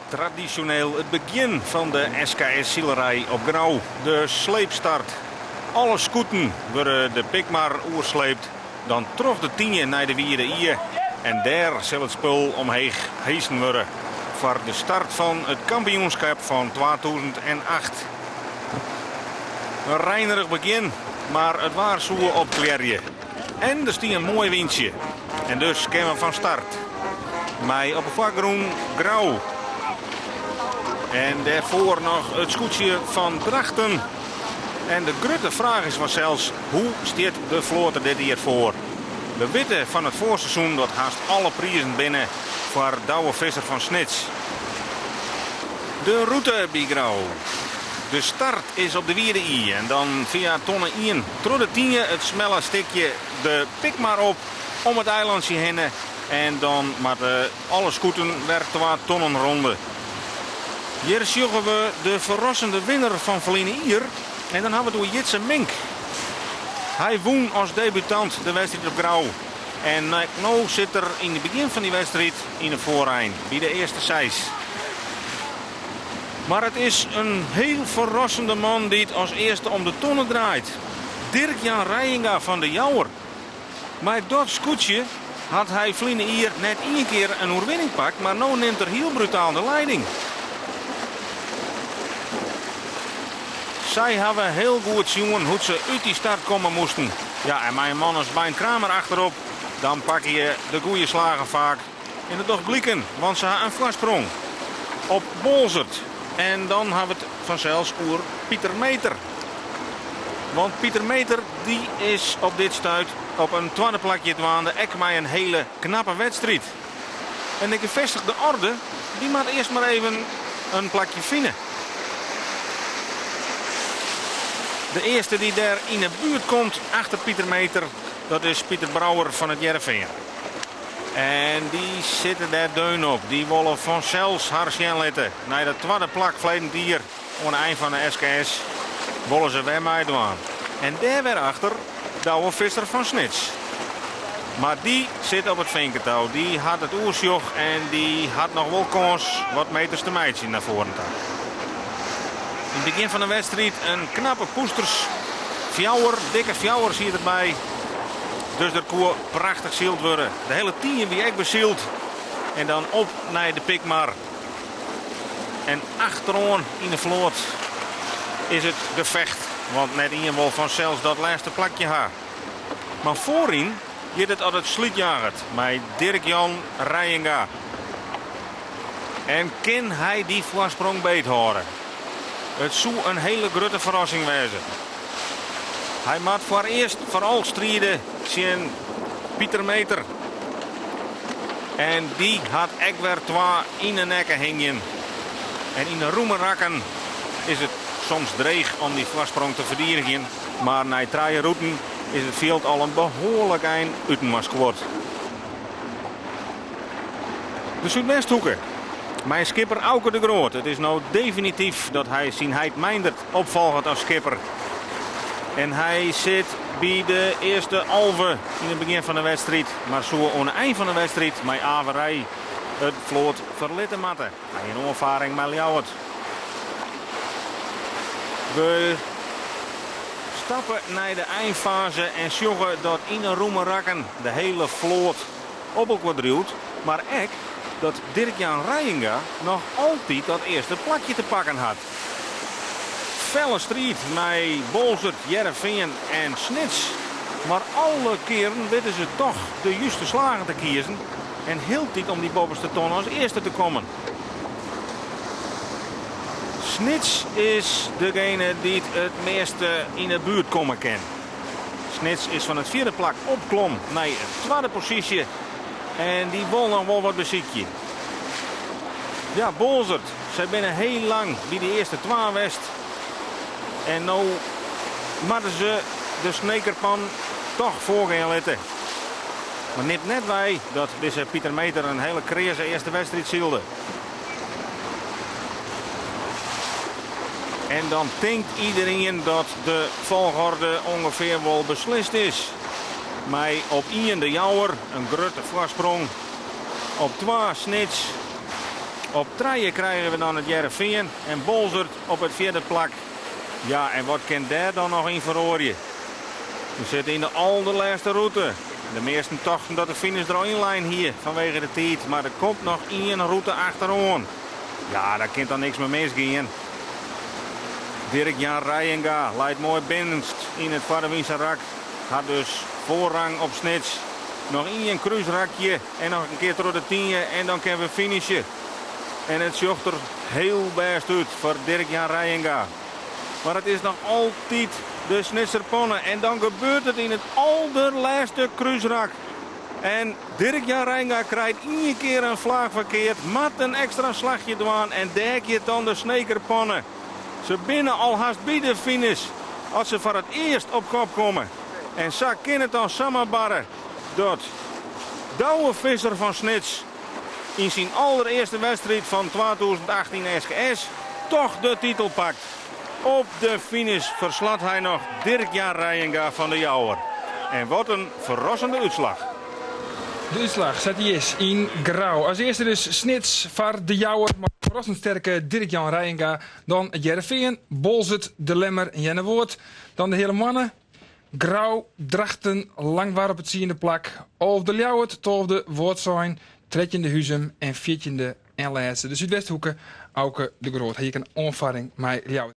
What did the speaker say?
Tradisjoneel it begjin fan de SKS-silerij op Grou, de sleepstart. Alle skûten wurde de Pikmar oersleept, dan troch de Tynje nei de Wide Ie en dêr sil it spul omheech heisen wurde foar de start fan it kampioenskip fan 2008. In reinerich begjin, mar it waar soe opklearje. En der stie in moai wyntsje. En dus kinne we fan start. Mei op 'e foargrûn Grou. En dêrfoar noch it skûtsje fan Drachten. En de grutte fraach is fansels, hoe stiet de float der dit jier foar? We witte fan it foarseizoen dat hast alle prizen binne foar Douwe Visser fan Snits. De rûte by Grou. De start is op de Wide Ie en dan fia tonne ien troch de Tynje it smelle stikje de Pikmar op om it eilantsje hinne en dan moatte alle skûten wer twa tonnen ronde. Hjir sjogge we de ferrassende winner fan ferline jier en dan ha we it oer Jitse Mink. Hy wûn as debutant de wedstriid op Grou en no sit er yn it begjin fan dy wedstriid yn 'e foarein by de earste seis. Mar it is in hiel ferrassende man dy't as earste om de tonne draait. Dirk Jan Reijenga fan De Jouwer. Mei dat skûtsje hat hy ferline jier net ien kear in oerwinning pakt, mar no nimt er hiel brutaal de leiding. Sy hawwe hiel goed sjoen hoe't se út dy start komme moasten. Ja, en mei in man as Beint Kramer achterop, dan pakke je de goede slagen faak. En dat docht bliken, want se ha in foarsprong op Boalsert. En dan ha we it fansels oer Pieter Meeter. Want Pieter Meeter dy is op dit stuit op in twadde plakje dwaande, ek mei in hele knappe wedstriid. En de gevestigde orde dy moat earst mar even in plakje fine. De earste dy't dêr yn 'e buert komt achter Pieter Meeter, dat is Pieter Brouwer fan It Hearrenfean. En dy sitte dêr deun op. Dy wolle fansels har sjen litte. Nei dat twadde plak ferleden jier oan de ein fan de SKS wolle se wer meidwaan. En dêr wer achter Douwe Visser fan Snits. Mar dy sit op it finketou. Dy hat it oersjoch en dy hat noch wol kâns wat meters te meitsjen nei foaren ta. Yn it begjin fan de wedstriid in knappe poesters. Fjouwer, dikke fjouwer siet derby. Dus der koe prachtich syld wurde. De hele Tynje wie ek besyld. En dan op nei de Pikmar. En achteroan yn de float is it gefecht. Want net ien wol fansels dat lêste plakje ha. Mar foaryn giet it as it slydjaget mei Dirk Jan Reijenga. En kin hy dy foarsprong beethâlde? It soe in hele grutte ferrassing wêze. Hy moat foarearst foaral stride tsjin Pieter Meeter. En dy hat ek wer twa yn 'e nekke hingjen. En yn de rûme rakken is it soms dreech om dy foarsprong te ferdigenjen, mar nei trije rûten is it fjild al in behoarlik ein útinoar skuord. De Súdwesthoeke mei skipper Auke de Groot. It is no definityf dat hy syn heit Meindert opfolget as skipper. En hy sit by de earste 11 yn it begjin fan de wedstriid, mar soe oan de ein fan de wedstriid mei averij it float ferlitte moatte nei in oanfaring mei Ljouwert. We stappe nei de einfaze en sjogge dat yn 'e rûme rakken de hele float op elkoar driuwt, mar ek dat Dirk Jan Reijenga noch altyd dat earste plakje te pakken hat. Felle striid mei Boalsert, Hearrenfean en Snits, mar alle kearen witte se toch de juste slagen te kiezen en hieltyd om dy boppeste tonne as earste te kommen. Snits is degene dy't it measte yn 'e buert komme kin. Snits is fan it fjirde plak opklom nei de twadde posysje en dy wol noch wol wat besykje. Ja, Boalsert, sy binne heel lang by de earste twa west en no moatte se de Snekerpan toch foargean litte. Mar nimt net wei dat dizze Pieter Meeter in hele kreaze earste wedstriid sylde. En dan tinkt iederien dat de folchorde ûngefear wol beslist is. Mei op ien de Jouwer, in grutte foarsprong. Op twa Snits. Op trije krije we dan It Hearrenfean en Boalsert op it fjirde plak. Ja, en wat kin dêr dan noch yn feroarje? We sitte yn de alderlêste rûte. De measten tochten dat de finish der al yn lein hie fanwege de tiid, mar der komt noch ien rûte achteroan. Ja, dan kin dan niks mear misgean. Dirk Jan Reijenga leit moai binnenst yn it foarewynse rak. Hat dus foarrang op Snits. Noch ien krúsrakje en noch in kear troch de Tynje en dan kinne we finishe. En it sjocht der hiel bêst út foar Dirk Jan Reijenga. Mar it is noch altyd de Snitser Panne en dan gebeurt it yn it alderlêste krúsrak. En Dirk Jan Reijenga krijt ien kear in flaach ferkeard, moat in ekstra slachje dwaan en dêr giet dan de Sneker Panne. Se binne al hast by de finish as se foar it earst op kop komme. En sa kin it dan samar barre dat Douwe Visser fan Snits yn syn alderearste wedstriid fan 2018 SKS toch de titel pakt. Op de finish ferslacht hy noch Dirk Jan Reijenga fan de Jouwer. En wat in ferrassende útslach. De útslach sa't dy is yn Grou. As earste dus Snits foar de Jouwer mei ferrassend sterke Dirk Jan Reijenga. Dan it Hearrenfean, Boalsert, De Lemmer en Earnewâld. Dan de Heale Moanne, Grou, Drachten, Langwar op it tsiende plak. Alfde Ljouwert, tolfde Wâldsein, trettjinde Huzum en fjirtjinde en lêste de Súdwesthoeke, Auke de Groot. Hy hie ek in oanfarring mei Ljouwert.